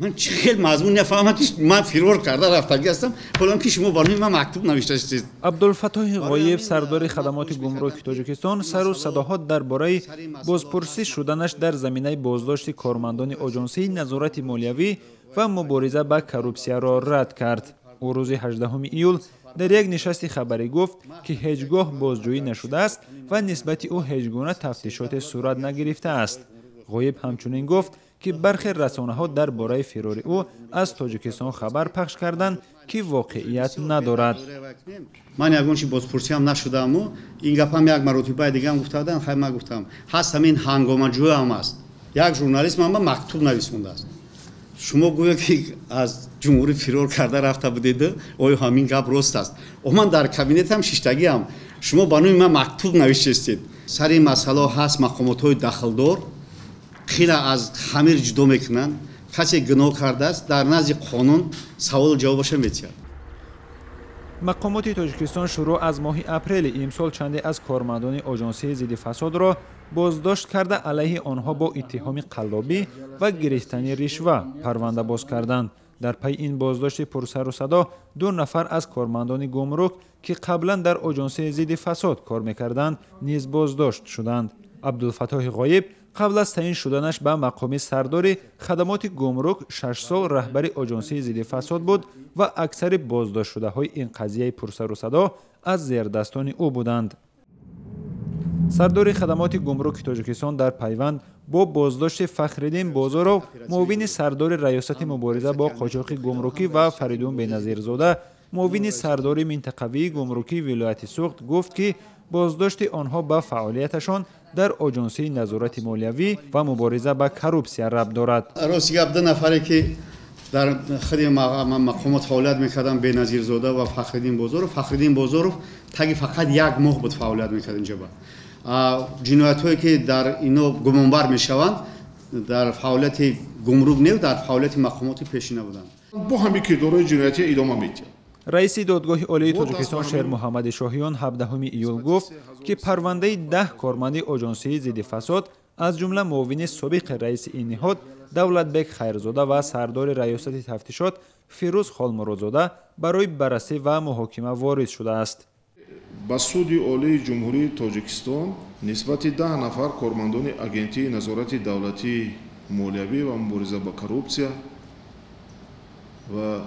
Ман чӣ хел мазмун нафаҳмам, ки ман фирор карда рафтагӣ ҳастам, ҳоло ки шумо барои ман мактуб навиштаед. Абдулфаттоҳи Ғоиб, сардори хадамоти гумруки Тоҷикистон, сару садоҳо дар бораи бозпурсӣ шуданаш дар заминаи боздошти кормандони Оҷонсии назорати молиявӣ ва мубориза ба коррупсияро рад кард. Ӯ рӯзи 18 июл дар як нишасти хабарӣ гуфт, ки ҳеҷ гоҳ бозҷӯӣ нашудааст ва нисбати ӯ ҳеҷ гуна тафтишоте сурат нагирифтааст. Ғоиб ҳамчунин гуфт, ки бархе расонаҳо дар бораи фирори ӯ аз Тоҷикистон хабар пахш карданд, ки воқеият надорад. Ман ягон чи бозпурсиам нашудааму ин гапам як маротибаи дигаам гуфтаам, хай ман гуфтам, ҳаст ҳамин ҳангомаҷӯям аст. Як журналист ман ба мактуб нависондааст. Шумо гӯё ки аз ҷумҳурӣ фирор карда рафта будед, оё ҳамин гап рост аст? О, ман дар кабинетам шиштагиам, шумо ба номи ман мактуб навиштестед. Сари ин масъалаҳо ҳаст мақомотҳои дахлдор, хеле аз хамир ҷудо мекунанд. Касе гуноҳ кардааст, дар назди қонун саволу ҷавобаша метиҳад. Мақомоти Тоҷикистон шурӯъ аз моҳи апрели имсол чанде аз кормандони Оҷонсии зидди фасодро боздошт карда, алайҳи онҳо бо иттиҳоми қаллобӣ ва гирифтани ришва парванда боз карданд. Дар пайи ин боздошти пурсару садо ду нафар аз кормандони гумрук, ки қаблан дар Оҷонсии зидди фасод кор мекарданд, низ боздошт шуданд. Абдулфаттоҳи Ғоиб қабл аз таъин шуданаш ба мақоми сардори хадамоти гумрук 6 сол раҳбари Оҷонсии зидди фасод буд ва аксари боздоштшудаҳои ин қазияи пурсару садо аз зердастони ӯ буданд. Сардори хадамоти гумруки Тоҷикистон дар пайванд бо боздошти Фахриддин Бозоров, муовини сардори раёсати мубориза бо қочоқи гумрукӣ, ва Фаридун Беназирзода, муовини сардори минтақавии гумрукии вилояти Суғд, гуфт, ки боздошти онҳо ба фаъолияташон дар Оҷонсии назорати молиявӣ ва мубориза ба коррупсия рабт дорад. Рости гап, ду нафаре ки дар худи мақомот фаъолият мекарданд, Беназирзода ва Фахриддин Бозоров. Фахриддин Бозоров таги фақат як моҳ буд фаъолият мекард инҷоба. Ҷиноятҳое ки дар ино гумонбар мешаванд, дар фаъолияти гумрук не, дар фаъолияти мақомоти пешина буданд. Бо ҳамин кирдорҳои ҷиноятӣ идома медиҳад. Раиси Додгоҳи Олии Тоҷикистон Шермуҳаммади Шоҳиён 17 июл гуфт, ки парвандаи 10 корманди Оҷонсии зидди фасод, аз ҷумла муовини собиқи раиси ин ниҳод Давлатбек Хайрзода ва сардори раёсати тафтишот Фирӯз Холмуродзода, барои баррасӣ ва муҳокима ворид шудааст. Ба Суди Олии Ҷумҳурии Тоҷикистон нисбати 10 нафар кормандони Агентии назорати давлатии молиявӣ ва мубориза ба коррупсия ва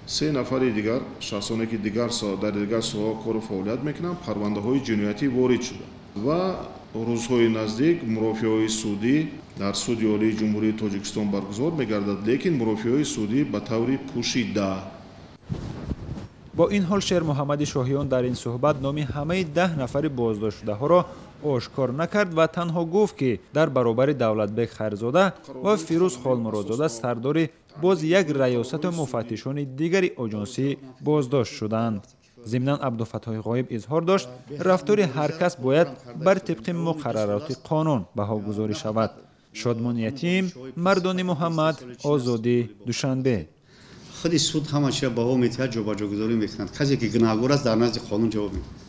3 нафари дигар шахсоне, ки дар дигар соҳаҳо кору фаъолият мекунанд, парвандаҳои ҷиноятӣ ворид шуданд ва рӯзҳои наздик мурофиаҳои судӣ дар Суди Олии Ҷумҳурии Тоҷикистон баргузор мегардад, лекин мурофиаҳои судӣ ба таври пӯшида. Бо ин ҳол Шермуҳаммади Шоҳиён дар ин суҳбат номи ҳамаи 10 нафари боздоштшудаҳоро ошкор накард ва танҳо гуфт, ки дар баробари Давлатбек Хайрзода ва Фирӯз Холмуродзода сардори боз як раёсату муфаттишони дигари оҷонсӣ боздошт шуданд. Зимнан Абдуфаттоҳи Ғоиб изҳор дошт, рафтори ҳар кас бояд бар тибқи муқаррароти қонун баҳогузорӣ шавад. Шодмон Ятим, Мардони Муҳаммад, Озодӣ, Душанбе. Худи суд ҳама чизро баҳо метиҳад, ҷобаҷогузорӣ мекунад. Касе ки гунаҳгор аст, дар назди қонун ҷавоб медиҳад.